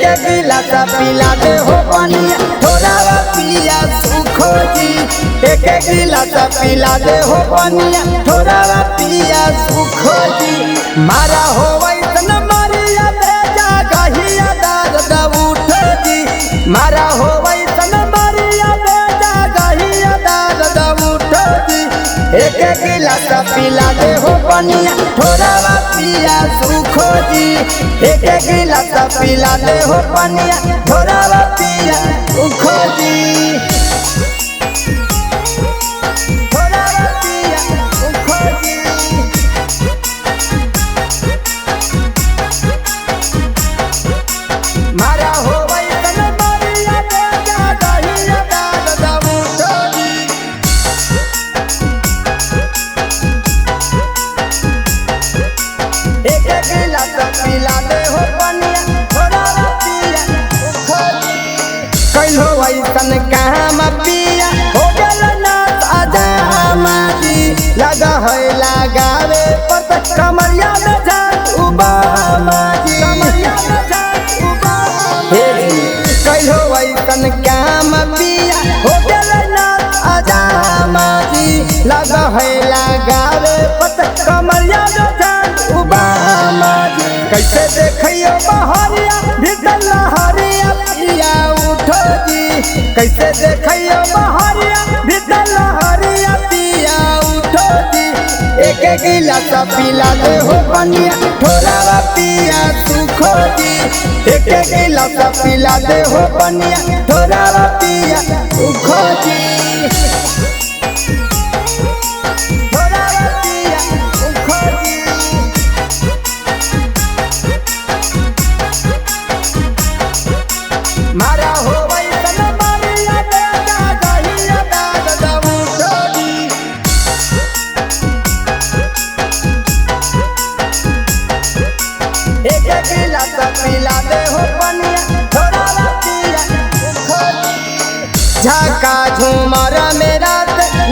एक गिलास पिला दे हो पनिया थोड़ा पिया सुखो जी। एक गिलास पिला दे हो पनिया थोड़ा पिया सुखो जी। मारा हो वैसन मारिया बेजा गहिया दर्द उठ जी। मारा हो वैसन मारिया बेजा गहिया दर्द उठ जी। एक गिलास पिला दे हो पनिया थोड़ा पिया सुखो जी। एक गिलास पिला दे हो पनिया थोड़ा पिया सुखो जी। थोड़ा पिया सुखो जी। मारा हो वैसन मारिया बेजा गहिया दर्द उठ जी। एक गिलास पिला दे हो पनिया थोड़ा पिया सुखो जी। कैलो वैसन काम पिया हो गेल ना अजामा जी। लगा है लगावे पर कमरिया में जान उबामा जी। कमरिया में जान उबामा जी। कैलो वैसन काम पिया हो गेल ना अजामा जी। लगा है लगावे पर कमरिया में जान उबामा जी। कैसे देखियो बहरिया भीतर लहरिया पिया उठो जी। कैसे देखियो बहरिया भीतर लहरिया पिया उठो जी। एक गिलास पिला दे हो पनिया थोड़ा पिया सुखो जी। एक गिलास पिला दे हो पनिया थोड़ा पिया सुखो जी। थोड़ा पिया सुखो जी। मारा हो वैसन मारिया बेजा गहिया दर्द उठ जी। एक गिलास पिला दे हो पनिया थोड़ा पिया सुखो जी। झाका झूमर मेरा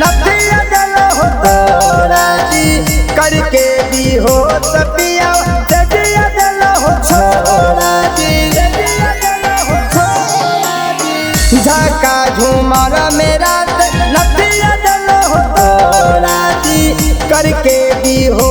नथिया दिल हो तोरा जी। करके दी हो पिया सजिया दिल हो छोरा जी। झाका झूमर मेरा नथिया दिल हो तोरा जी। करके दी हो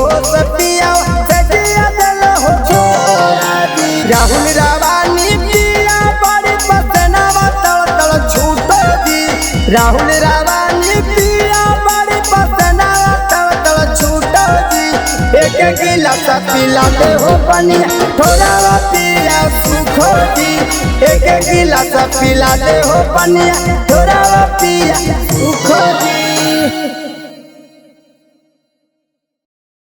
पिया सजिया दिल हो छोरा जी। राहुल रवानी पिया बड़ी पसनावा तड़ तड़ छूटो जी। राहुल रवानी पिया बड़ी पसनावा तड़ तड़ छूटो जी। एक गिलास पिला दे हो पनिया थोड़ा पिया सुखो जी। एक गिलास पिला दे हो पनिया थोड़ा पिया सुखो जी।